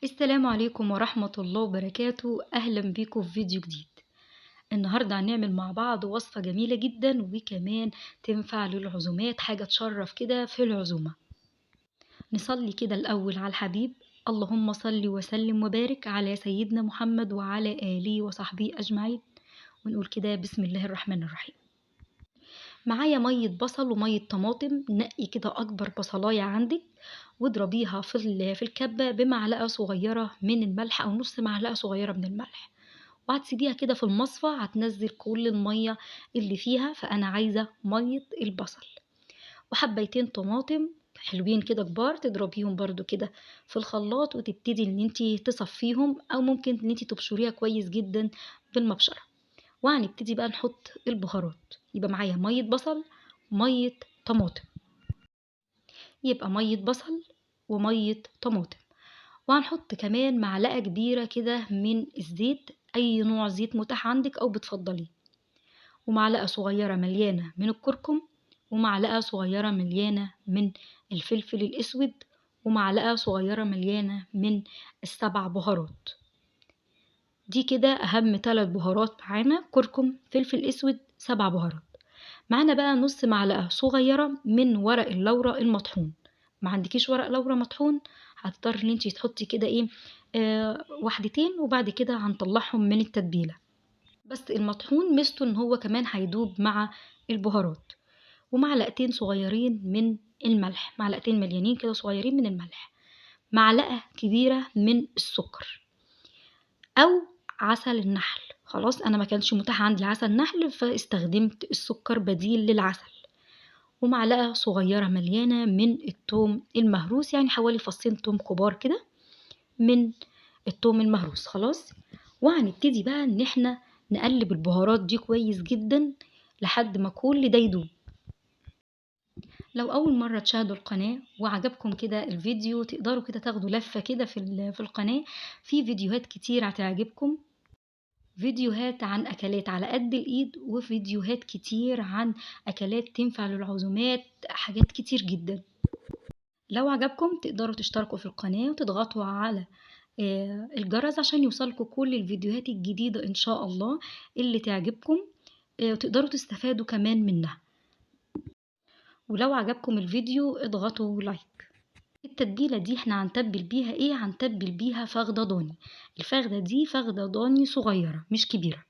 السلام عليكم ورحمة الله وبركاته. أهلا بيكم في فيديو جديد. النهاردة هنعمل مع بعض وصفة جميلة جدا وكمان تنفع للعزومات، حاجة تشرف كده في العزومة. نصلي كده الأول على الحبيب، اللهم صل وسلم وبارك على سيدنا محمد وعلى آله وصحبه أجمعين، ونقول كده بسم الله الرحمن الرحيم. معايا مية بصل ومية طماطم، نقي كده أكبر بصلاية عندك واضربيها في الكبة بمعلقة صغيرة من الملح أو نص معلقة صغيرة من الملح، وهتسيبيها كده في المصفى هتنزل كل المية اللي فيها، فأنا عايزة مية البصل. وحبايتين طماطم حلوين كده كبار تضربيهم برضو كده في الخلاط وتبتدي ان انتي تصفيهم، او ممكن ان انتي تبشريها كويس جدا بالمبشرة. وهنبتدي بقى نحط البهارات. يبقى معايا مية بصل، مية طماطم، يبقى مية بصل ومية طماطم. وهنحط كمان معلقة كبيرة كده من الزيت، أي نوع زيت متاح عندك أو بتفضليه، ومعلقة صغيرة مليانة من الكركم، ومعلقة صغيرة مليانة من الفلفل الأسود، ومعلقة صغيرة مليانة من السبع بهارات. دي كده أهم 3 بهارات معانا، كركم، فلفل أسود، 7 بهارات. معانا بقى نص معلقة صغيرة من ورق اللورة المطحون. ما عندكيش ورق لورا مطحون هتضطري ان انتي تحطي كده ايه، واحدتين، وبعد كده هنطلعهم من التتبيلة. بس المطحون ميزته ان هو كمان هيدوب مع البهارات. ومعلقتين صغيرين من الملح، معلقتين مليانين كده صغيرين من الملح، معلقة كبيرة من السكر او عسل النحل. خلاص انا ما كانش متاح عندي عسل نحل فاستخدمت السكر بديل للعسل. ومعلقة صغيرة مليانة من التوم المهروس، يعني حوالي فصين توم كبار كده من التوم المهروس. خلاص وهنبتدي بقى ان احنا نقلب البهارات دي كويس جدا لحد ما كل ده يدوب. لو اول مرة تشاهدوا القناة وعجبكم كده الفيديو تقدروا كده تاخدوا لفة كده في القناة، في فيديوهات كتير هتعجبكم، فيديوهات عن اكلات على قد الايد، وفيديوهات كتير عن اكلات تنفع للعزومات، حاجات كتير جدا. لو عجبكم تقدروا تشتركوا في القناة وتضغطوا على الجرس عشان يوصلكوا كل الفيديوهات الجديدة ان شاء الله اللي تعجبكم، وتقدروا تستفادوا كمان منها. ولو عجبكم الفيديو اضغطوا لايك. التتبيلة دي احنا هنتبل بيها ايه؟ هنتبل بيها فخدة ضاني. الفخدة دي فخدة ضاني صغيرة مش كبيرة.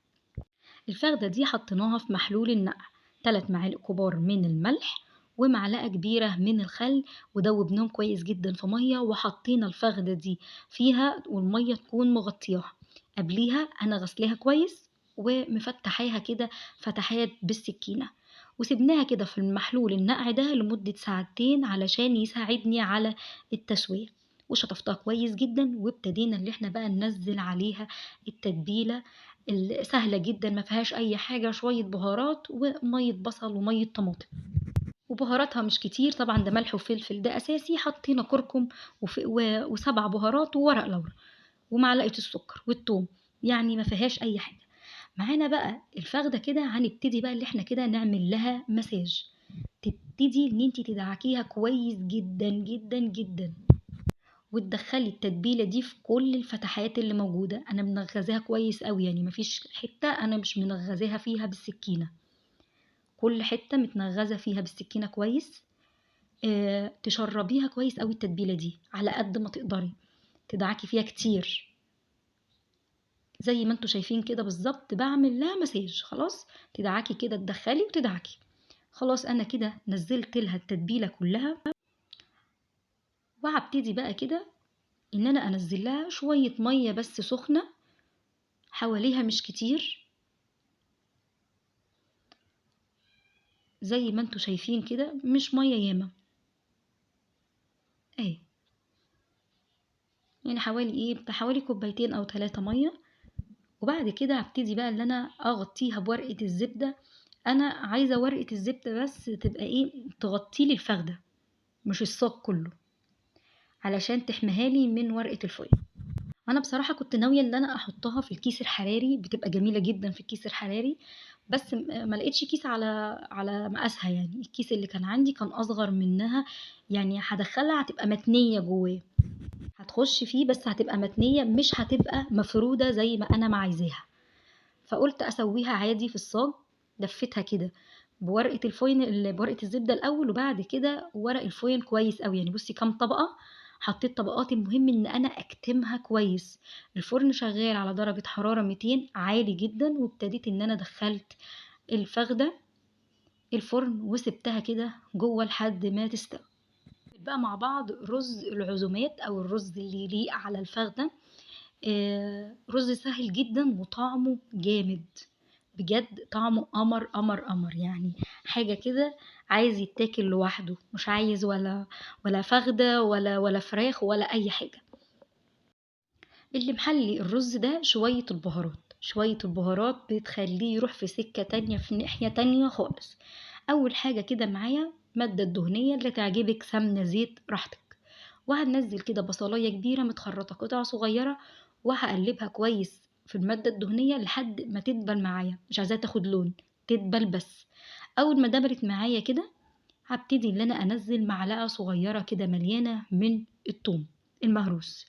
الفخدة دي حطيناها في محلول النقع، 3 معالق كبار من الملح ومعلقة كبيرة من الخل، ودوبناهم كويس جدا في مية، وحطينا الفخدة دي فيها والمية تكون مغطياها. قبليها انا غسلاها كويس ومفتحاها كده فتحات بالسكينة، وسبناها كده في المحلول النقع ده لمدة ساعتين علشان يساعدني على التسوية. وشطفتها كويس جدا، وابتدينا اللي احنا بقى ننزل عليها التتبيلة السهلة جدا ما فيهاش اي حاجة، شوية بهارات ومية بصل ومية طماطم، وبهاراتها مش كتير طبعا، ده ملح وفلفل ده اساسي. حطينا كركم و7 بهارات وورق لورا ومعلقة السكر والثوم، يعني ما فيهاش اي حاجة. معانا بقى الفخدة كده هنبتدي بقى اللي احنا كده نعمل لها مساج، تبتدي ان انتي تدعكيها كويس جدا جدا جدا، وتدخلي التتبيلة دي في كل الفتحات اللي موجودة. انا منغزاها كويس قوي، يعني مفيش حتة انا مش منغزاها فيها بالسكينة، كل حتة متنغزة فيها بالسكينة كويس. تشربيها كويس قوي التتبيلة دي على قد ما تقدري، تدعكي فيها كتير زي ما انتوا شايفين كده بالظبط. بعمل لها مساج. خلاص تدعكي كده، تدخلي وتدعكي. خلاص انا كده نزلت لها التتبيله كلها، وهبتدي بقى كده ان انا انزل لها شويه ميه بس سخنه حواليها مش كتير، زي ما انتوا شايفين كده، مش ميه ياما اهي، يعني حوالي ايه، حوالي كوبايتين او 3 ميه. وبعد كده هبتدي بقى ان انا اغطيها بورقة الزبدة. انا عايزة ورقة الزبدة بس تبقى ايه، تغطي لي الفخدة مش الصاج كله، علشان تحميها لي من ورقة الفويل. انا بصراحة كنت ناوية ان انا احطها في الكيس الحراري، بتبقى جميلة جدا في الكيس الحراري، بس ما لقيتش كيس على مقاسها، يعني الكيس اللي كان عندي كان اصغر منها، يعني هدخلها هتبقى متنية جواه. هتخش هتخش فيه بس هتبقى متنية، مش هتبقى مفرودة زي ما أنا ما عايزاها. فقلت أسويها عادي في الصاج. لفيتها كده بورقة ال foil، بورقة الزبدة الأول، وبعد كده ورق ال foil كويس أوي. يعني بصي كام طبقة حطيت طبقات، المهم إن أنا أكتمها كويس. الفرن شغال على درجة حرارة 200 عالي جدا، وابتديت إن أنا دخلت الفخدة الفرن وسبتها كده جوه لحد ما تستوي. بقى مع بعض رز العزومات أو الرز اللي يليق على الفخدة. رز سهل جدا وطعمه جامد بجد، طعمه قمر قمر قمر، يعني حاجة كده عايز يتاكل لوحده، مش عايز ولا فخدة ولا فراخ ولا أي حاجة. اللي محلي الرز ده شوية البهارات، شوية البهارات بتخليه يروح في سكة تانية، في ناحية تانية خالص. أول حاجة كده معايا مادة الدهنية اللي تعجبك، سمنة زيت راحتك. وهنزل كده بصلاية كبيرة متخرطة قطع صغيرة، وهقلبها كويس في المادة الدهنية لحد ما تدبل معايا، مش عايزاها تاخد لون، تدبل بس. أول ما دبلت معايا كده هبتدي إن أنا أنزل معلقة صغيرة كده مليانة من الثوم المهروس،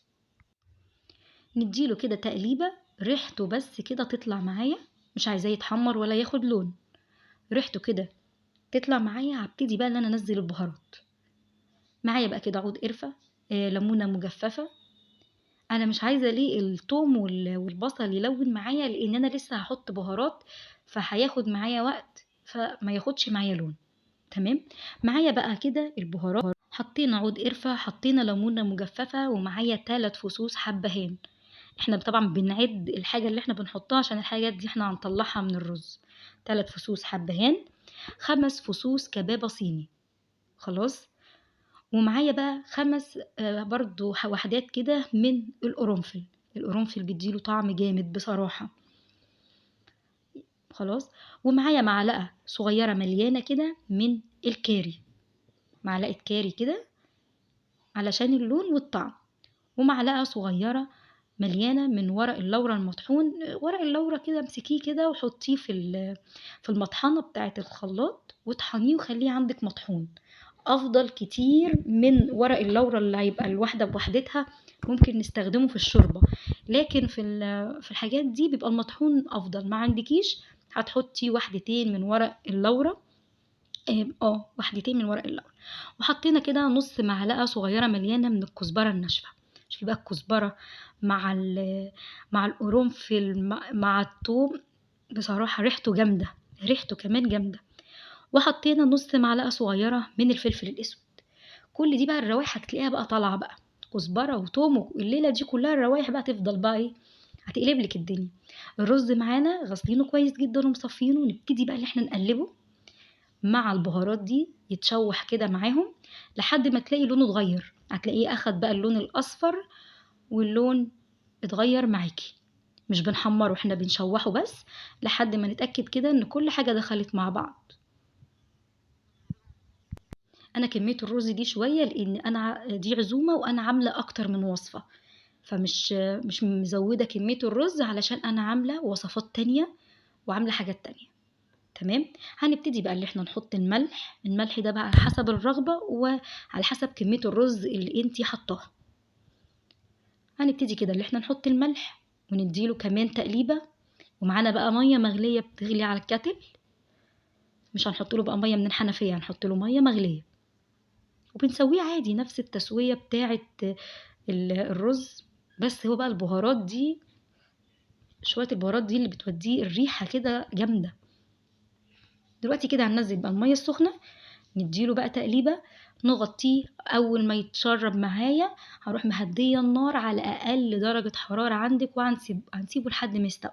نديله كده تقليبة، ريحته بس كده تطلع معايا، مش عايزاه يتحمر ولا ياخد لون، ريحته كده تطلع معايا. هبتدي بقى ان انا انزل البهارات معايا بقى كده، عود قرفة، ليمونة مجففة. انا مش عايزة ليه الثوم والبصل يلون معايا، لان انا لسه هحط بهارات فهياخد معايا وقت، فما ياخدش معايا لون. تمام، معايا بقى كده البهارات، حطينا عود قرفة، حطينا ليمونة مجففة، ومعايا 3 فصوص حبهان. احنا طبعا بنعد الحاجة اللي احنا بنحطها عشان الحاجات دي احنا هنطلعها من الرز. 3 فصوص حبهان، 5 فصوص كبابة صيني، خلاص. ومعايا بقى 5 برضو وحدات كده من القرنفل، القرنفل بيديله طعم جامد بصراحة، خلاص. ومعايا معلقة صغيرة مليانة كده من الكاري، معلقة كاري كده علشان اللون والطعم، ومعلقة صغيرة مليانة من ورق اللورة المطحون. ورق اللورة كده امسكيه كده وحطيه في المطحنة بتاعة الخلاط وطحنيه وخليه عندك مطحون، أفضل كتير من ورق اللورة اللي هيبقى الواحدة بوحدتها، ممكن نستخدمه في الشوربة، لكن في الحاجات دي بيبقى المطحون أفضل. ما عندكيش هتحطي وحدتين من ورق اللورة، وحدتين من ورق اللورة. وحطينا كده نص معلقة صغيرة مليانة من الكزبرة الناشفة. شوفي بقى الكزبرة مع القرنفل مع الثوم، بصراحة ريحته جامدة، ريحته كمان جامدة. وحطينا نص معلقة صغيرة من الفلفل الأسود. كل دي بقى الروايح هتلاقيها بقى طالعة بقى، كزبرة وتوم والليلة دي كلها الروايح بقى تفضل بقى ايه، هتقلب لك الدنيا. الرز معانا غسلينه كويس جدا ومصفينه، ونبتدي بقى ان احنا نقلبه مع البهارات دي، يتشوح كده معاهم لحد ما تلاقي لونه اتغير، هتلاقيه اخد بقى اللون الاصفر واللون اتغير معاكي. مش بنحمره، احنا بنشوحه بس لحد ما نتأكد كده ان كل حاجة دخلت مع بعض. انا كمية الرز دي شوية لان انا دي عزومة وانا عاملة اكتر من وصفة، فمش مش مزودة كمية الرز علشان انا عاملة وصفات تانية وعاملة حاجات تانية. تمام، هنبتدي بقى اللي احنا نحط الملح. الملح ده بقى على حسب الرغبة وعلى حسب كمية الرز اللي انتي حطاها. هنبتدي كده اللي احنا نحط الملح ونديله كمان تقليبة، ومعانا بقى مية مغلية بتغلي على الكتل، مش هنحط له بقى مية من الحنفية، هنحط له مية مغلية، وبنسويه عادي نفس التسوية بتاعة الرز، بس هو بقى البهارات دي، شوية البهارات دي اللي بتوديه الريحة كده جامدة. دلوقتي كده هننزل بقى المية السخنة، نديله بقى تقليبة، نغطيه. أول ما يتشرب معايا هروح مهدية النار على أقل درجة حرارة عندك، وهنسيبه لحد ما يستوي.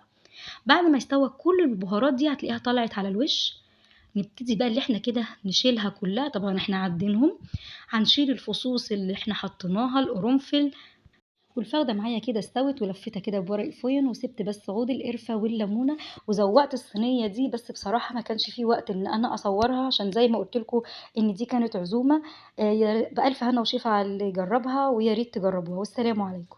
بعد ما يستوى كل البهارات دي هتلاقيها طلعت على الوش. نبتدي بقى اللي احنا كده نشيلها كلها، طبعا احنا عدينهم، هنشيل الفصوص اللي احنا حطيناها، القرنفل والفخده معايا كده استوت، ولفيتها كده بورق فوين، وسبت بس عود القرفه والليمونه، وزوقت الصينيه دي. بس بصراحه ما كانش في وقت ان انا اصورها، عشان زي ما قلت لكم ان دي كانت عزومه. بألف هنا وشفا على اللي جربها، ويا ريت تجربوها. والسلام عليكم.